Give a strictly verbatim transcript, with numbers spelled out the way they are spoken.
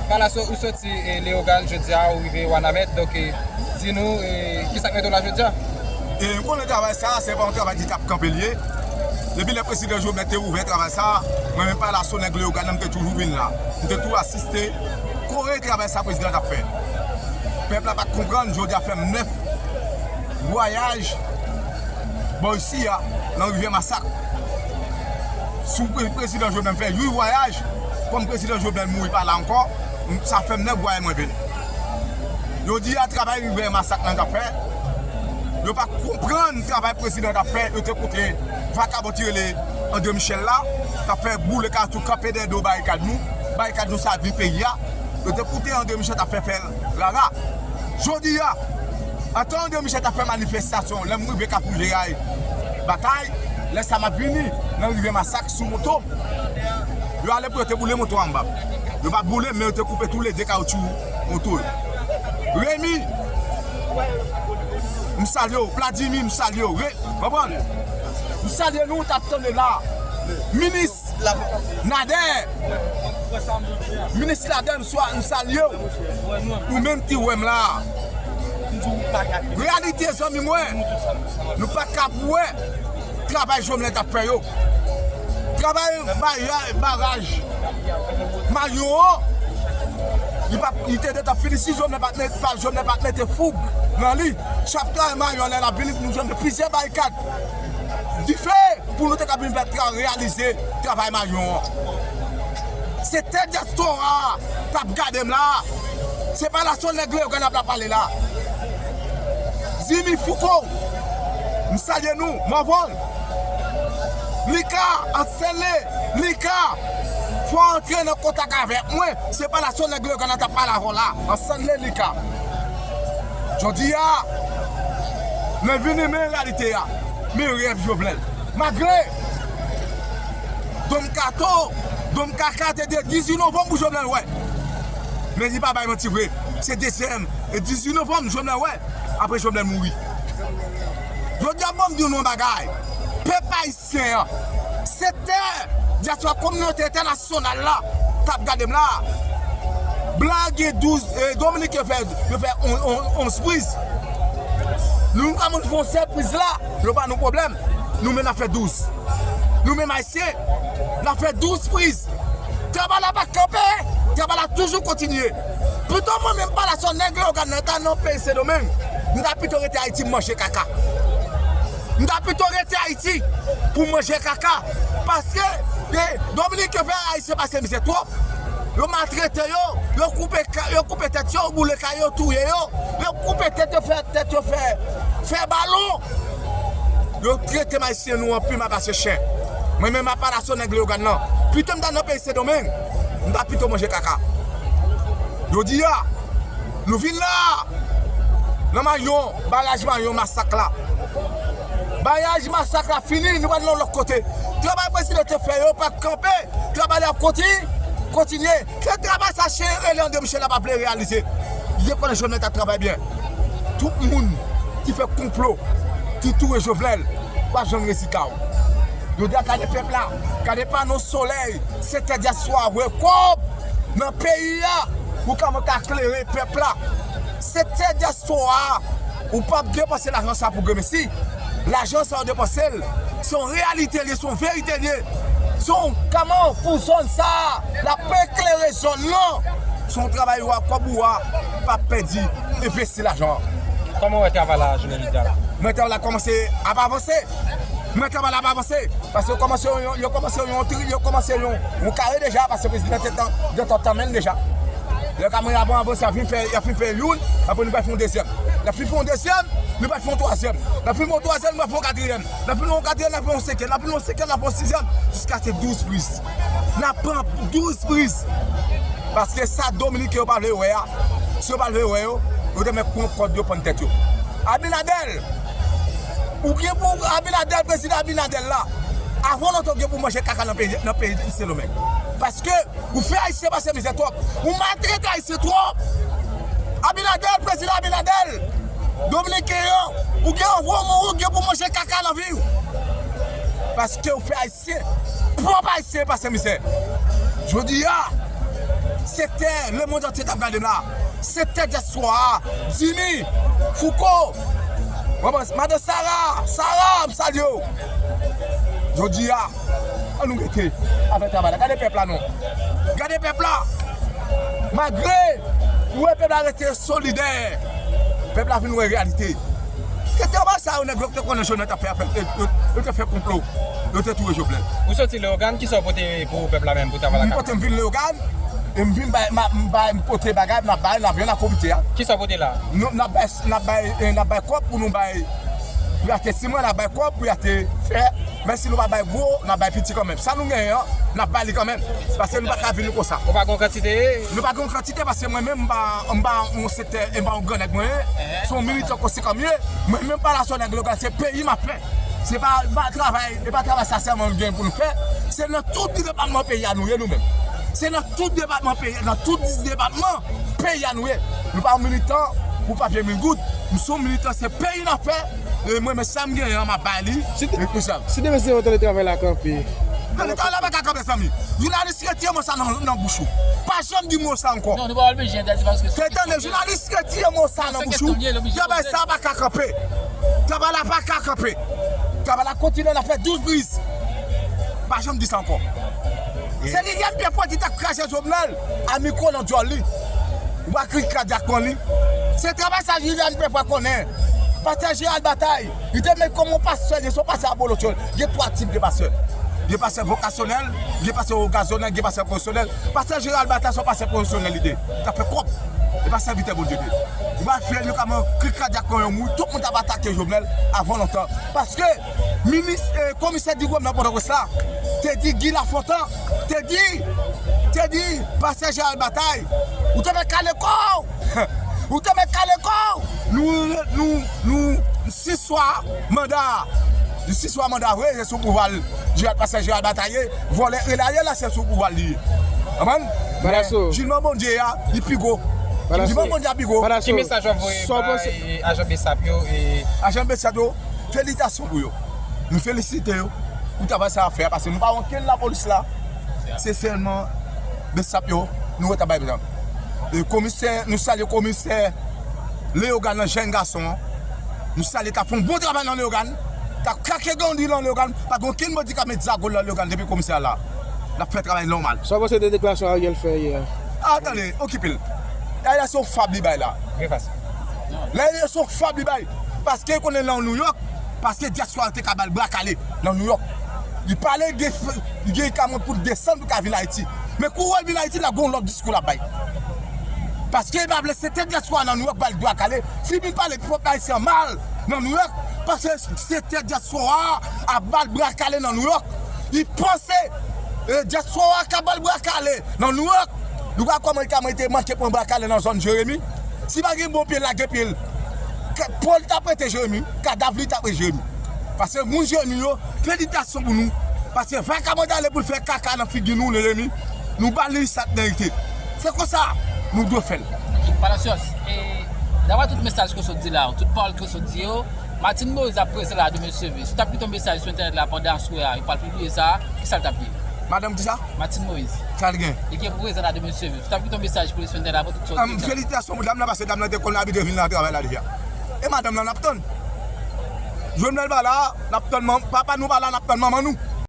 Palaso, ou soti e, Leyogàn jodi a, ou rive Wanament. Donk, e, di nou e, kisa k mete w la jodi a? E, ou konnen travay sa, se pa yon travay ki t ap kanpe l ye. Depi lè prezidan Jovenel te ouvè travay sa, mwen menm Palaso, nèg Leyogàn nan, m te toujou vin la. M te toujou asiste, kore travay sa prezidan t ap fè. Pèp la pa t konprann, jodi a fè m nèf vwayaj bò isi a, nan Rivyè Masak. Sou pre- prezidan Jovenel, m fè uit vwayaj, kòm prezidan Jovenel mouri pa la ankò, m- sa fè m nèf vwayaj mwen vin. Yo di a travay Rivyè Masak nan t ap fè, yo pa konprann travay prezidan t ap fè, yo te koute vakabon ki rele André Michel la, t ap fè boule kawoutchou, kanpe dèyè do barikad nou, barikad nou sa vi peyi a. Yo te koute André Michel t ap fè fè rara. Jodi a, antan André Michel t ap fè manifestasyon, lè m rive Kafou Jeray Batay, lè sa m ap vini nan Rivyè Masak sou moto m. Yo ale pou yo te boule moto a anba m. Yo pa boule m, men yo te koupe toulede kawoutchou moto yo. Remy, m salye w. Vladimir, m salye w. Re- Konprann? M salye nou, t ap tande la. Minis Nader. Minis Nader, m swa- m salye w. Ou menm ki wè m la. Reyalite, zanmi mwen, nou pa kab wè travay Jovenel t ap fè yo. Travay baya- baraj Mayon an, li pa- li te dwe t ap fini si Jovenel pa t met- pa- Jovenel pa t mete foug nan li. Chak travay Mayon an, lè l ap vini, nou jwenn plizyè barikad. Dife pou nou te ka vin fè tra- reyalize travay Mayon an. Se tè dyaspora a t ap gade m la. Se pa Palaso nèg Leyogàn ap la pale la. Jimmy Foucault, m salye nou. Mòvon, Lika, Anselme, Lika, fò antre nan kontak avèk mwen. Se pa Palaso nèg Leyogàn ap pale avè w la. Anselme, Lika. Jodi a, mwen vini men reyalite a. Men rèv Jovenel. Malgre Dom Kato, Dom Kaka te di dizuit novanm pou Jovenel wè. Men li pa bay manti vre. Se dezyèm e dizuit novanm Jovenel wè. Apre Jovenel mouri. Jodi a, ban m di nou yon bagay. Pèp ayisyen an, se tè dyaspora, kominote entènasyonal la t ap gade m la. Blan gen douz, e, Dominik yo fè, yo fè on- on- onz priz. Nou, nou ka moun fè yon sèl priz la, yo pa nou pwoblèm. Nou menm n ap fè douz. Nou menm ayisyen, n ap fè douz priz. Travay la pa kanpe, travay la toujou kontinye. Pito mwen menm Palaso nèg Leyogàn nan ta nan peyi Sendomeng, m ta pito rete Ayiti manje kaka. M ta pito rete Ayiti pou manje kaka. Paske, e, Dominik yo fè Ayisyen pase mizè twòp. Yo maltrete yo, yo koupe ka- yo koupe tèt yo, yo boule kay yo, touye yo. Yo koupe tèt yo, fè tèt yo fè, fè balon. Yo trete m Ayisyen nou anpil mal pase chen. Mwen menm m ap pale a sou nèg Leyogàn nan. Pito m ta nan peyi Sendomeng, m ta pito manje kaka. Jodi a, nou vin la, nan Mayon, baraj Mayon, masak la. Baraj masak la fini, nou pral nan lòt kote. Travay prezidan te fè yo pa kanpe, travay la ap kontinye, kontinye. Se travay sa chen rele André Michel la pa vle reyalize. Li te konnen Jovenel t ap travay byen. Tout moun ki fè konplo, ki touye Jovenel, w ap jwenn rezilta w. Jodi a, gade pèp la, gade pano solèy, sektè dyaspora voye kòb nan peyi a pou kòman ka klere pèp la. Sektè dyaspora a, ou p ap depanse lajan sa pou gremesi. Lajan sa yo depanse l, se yon reyalite l ye, se yon verite l ye. Se yon, kòman pou zòn sa a, l ap eklere zòn nan. Se yon travay ou a kòb ou a p ap pèdi, envesti lajan an. Kòman w wè travay la jounen jodi a la? Mwen, travay la kòmanse ap avanse. Mwen, travay la ap avanse. Paske yo kòmanse yon, yo kòmanse yon tri- yo kòmanse yon, yon kare deja, paske prezidan te tan- te tan tanmen l deja. Lè kare a ap avanse, y ap fin fè, y ap fin fè youn, apre nou pral fè yon dezyèm. Lè fin fè yon dezyèm, nou pral fè yon twazyèm. Lè fin fè yon twazyèm, nou pral fè yon katriyèm. Lè fin fè yon katriyèm, n ap fè yon senkyèm. Lè fin fè yon senkyèm, n ap fè yon sizyèm. Jiska se douz priz. N ap pran douz priz. Paske sa Dominiken yo pa vle wè a, si yo pa vle wè yo, yo te mèt pran kòd yo pann tèt yo. Abinader, ou gen pou Abinader, prezidan Abinader la. Avan lontan, ou gen pou manje kaka nan peyi, nan peyi Sendomeng. Paske ou fè Ayisyen pase mizè twòp. Ou maltrete Ayisyen twòp. Abinader, prezidan Abinader, Dominiken yo, ou gen, ou gen pou manje kaka nan vi w. Paske ou fè Ayisyen, pwòp Ayisyen pase mizè. Jodi a, Sektè, lemonn antye t ap gade m la. Sektè dyaspora a, Jimmy, Fouco, madan Sara, Sara, m salye w. Jodi a, an nou rete avèk travay la. Gade pèp la non. Gade pèp la. Malgre, ou wè pèp la rete solidè. Pèp la vin wè reyalite. Se travay sa yo nèg yo te konnen Jovenel t ap fè, yo, yo, yo te fè konplo. Yo te touye Jovenel. Ou soti Leyogàn, kisa w pote pou pèp la menm, pou travay la? M pote, m vin Leyogàn, e m vin bay, m, m bay, m pote bagay, m ap bay, n ap vin ak komite a. Kisa w pote la? Nou, n ap bay, n ap bay, eh, n ap bay kòb pou nou bay, pou y achte siman, n ap bay kòb pou y achte fè. Men si nou pa bay gwo, n ap bay piti kanmenm. Sa nou genyen an, n ap ba li kanmenm. Paske nou pa ka vin konsa. Ou pa gen kantite? Nou pa gen kantite paske mwen menm, m pa, m pa yon sektè, m pa yon gran nèg mwen ye. Se yon militan konsekan m ye. Mwen menm pa la sou nèg lokal, se peyi m ap fè. Se pa, pa travay, e pa travay sa sèlman nou gen pou nou fè. Se nan tout depatman peyi a nou ye nou menm. Se nan tout depatman peyi, nan tout dis depatman peyi a nou ye. Nou pa yon militan pou papye mil goud. Nou se yon militan, se peyi n ap fè. E mwen, men sa m genyen an, m ap bay li. Si, e, e sa. Si demen se yon tande travay la kanpe. Tande travay la pa ka kanpe, zanmi. Jounalis, retire mo sa nan, nan bouch ou. Pa janm di mo sa ankò. Non, nou pa oblije entèdi paske se... Tande, jounalis, retire mo sa nan bouch ou. Travay sa pa ka kanpe. Travay la pa ka kanpe. Travay la kontinye, n ap fè douz priz. Pa janm di sa ankò. Se Liliane Pierre Paul ki t ap kraze Jovenel a mikwo nan dyòl li. Ou pa kri kadyak kon li. Se travay sa Liliane Pierre Paul konnen. Pastè Gérald Bataille, li te met kòm yon pastè, li se yon pastè abolotyon. Gen twa tip de pastè. Gen pastè vokasyonèl, gen pastè okazyonèl, gen pastè pwofesyonèl. Pastè Gérald Bataille se yon pastè pwofesyonèl li te. Li t ap fè kòb. E pa sèvitè Bondye li te. Ou pa fè li kòman kri kadyak kon yon moun, tout moun t ap atake Jovenel avan lontan. Paske minis, eh, komisè Digwòm nan Pòtoprens la te di Guy Lafontant, te di, te di pastè Gérald Bataille, ou te met kale kò w! Ou te met kale kò w! Nou, nou, nou, sis fwa manda, sis fwa manda vre, se sou pouvwa l, Gérald, pastè Gérald Bataille, vòlè, e la ye la se sou pouvwa l li ye. Konprann? Balaso. Men jijman Bondye a, li pi gwo. Balaso. Jijman Bondye a pi gwo. Balaso. Ki mesaj w ap voye bay ajan BSAP yo e... Ajan BSAP yo, felisitasyon pou yo. Nou felisite yo pou travay sa y ap fè a, paske nou pa wè okenn lapolis la. Se sèlman BSAP yo, nou wè t ap bay prizon. E komisè, nou salye komisè Leyogàn nan, jèn gason an. Nou salye, t ap fè yon bon travay nan Leyogàn. T ap krake gang nan Leyogàn. Pa gen okenn bandi k ap met zago nan Leyogàn depi komisè a la. N ap fè travay nòmal. Sa w panse de deklarasyon Ariel fè yè a? A, tande, okipe l. Ariel se yon fab li bay la. Lè se yon fab li bay. Paske l konnen nan New York, paske dyaspora te ka ba l bra kale nan New York. Li pale, gen, li gen kamyon pou l desann pou l ka vin Ayiti. Men kou wè l vin Ayiti, l ap gen yon lòt diskou l ap bay. Paske li pa vle sektè dyaspora nan New York ba l bra kale. Si l vin pale pèp ayisyen an mal nan New York, paske sektè dyaspora a ap ba l bra kale nan New York. Li panse, eh, dyaspora a ka ba l bra kale nan New York. Nou pa kòman li ka mete manke pran bra kale nan zòn Jeremi. Si pa gen bon pye, lage pye l. Ke Pòl t ap rete Jeremi, kadav li t ap rete Jeremi. Paske moun Jeremi yo, felisitasyon pou nou. Paske vakabon t ale pou l fè kaka nan figi nou, Jeremi. Nou ba li sa l merite. Se konsa nou dwe fè l. Palacios, e, daprè tout mesaj ke w sot di la, tout pawòl ke w sot di yo, Martine Moïse ap prezan la demen sèvis. Si w t ap kite yon mesaj sou entènèt la pandan aswè a, yo pral pibliye sa, kisa l t ap ye? Madanm kisa? Martine Moïse. Sa l gen? Li gen pou prezan la demen sèvis. Si w t ap kite yon mesaj pou li sou entènèt la, pou tout sa w di. Felisitasyon pou dam nan, paske dam nan te konn abitye vin nan travay la deja. E madanm nan n ap tann. Jovenel pa la, n ap tann manm, papa nou pa la, n ap tann manman nou.